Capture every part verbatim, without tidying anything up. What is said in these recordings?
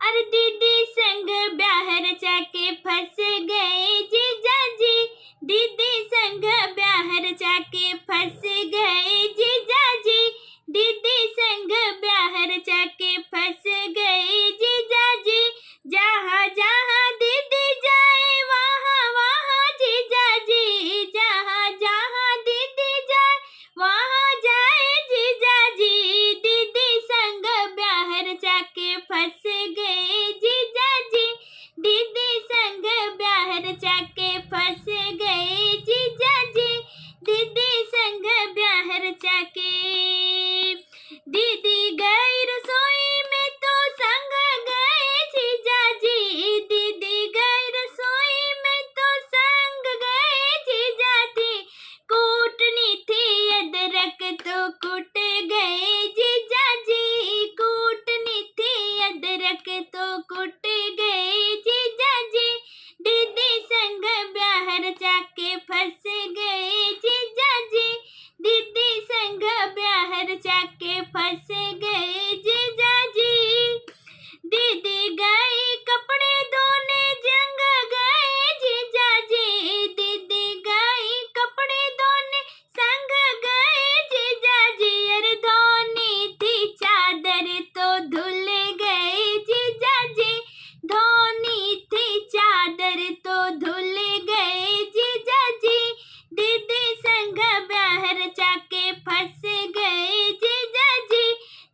अरे दीदी संग ब्याह रचा के फंस गए जीजा जी, दीदी संग ब्याह रचा के फंस गए जीजा जी, दीदी संग ब्याह रचा के फंस गए जीजा जी। जहाँ जहाँ दीदी जाए वहाँ वहाँ जीजा जी, जहाँ जहाँ दीदी जाए वहाँ जाए जीजा जी, दीदी संग ब्याह रचा के फंस गए जीजा जी, दीदी संग ब्याह रचा के फंस गए जीजा जी, दीदी संग ब्याह रचा के। दीदी गई रसोई में तो संग गए जीजा जी, दीदी गई रसोई में तो संग गए जीजा जी, कूटनी थी अदरक तो कुट गए जीजा जी, कूटनी थी अदरक तो कुट गए जीजा जी, दीदी संग ब्याह रचा के फंस गए जीजा जी, दीदी संग ब्याह रचा के फंस गए जीजा जी। दीदी गई कपड़े धोने जंग गए जीजा जी, दीदी गई कपड़े धोने संग गए जीजा जी। अरे धोनी थी चादर तो धुल गए जीजा जी, धोनी थी चादर तो धुल गए जीजा जी, दीदी संग ब्याह रचा के फंस गए जीजा जी,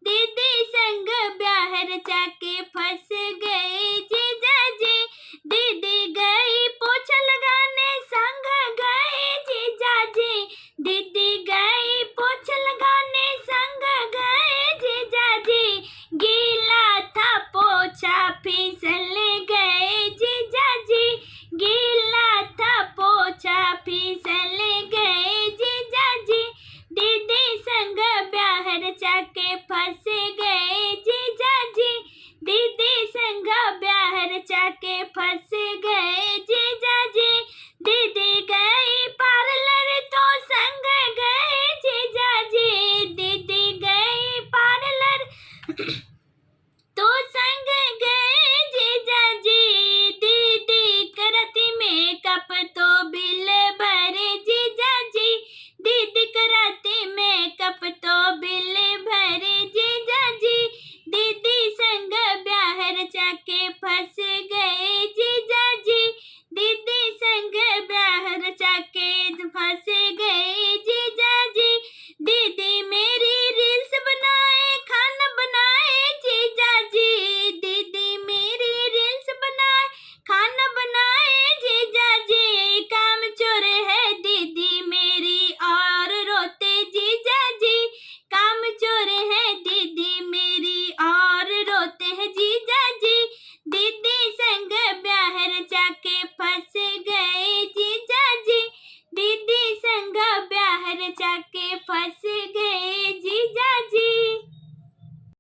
दीदी संग ब्याह रचा के फंस गए जीजा जी, दीदी गई पोछा लगाने संग गए जीजा जी, दीदी गई पोछा लगाने संग गए जीजा जी, गीला था पोछा फिस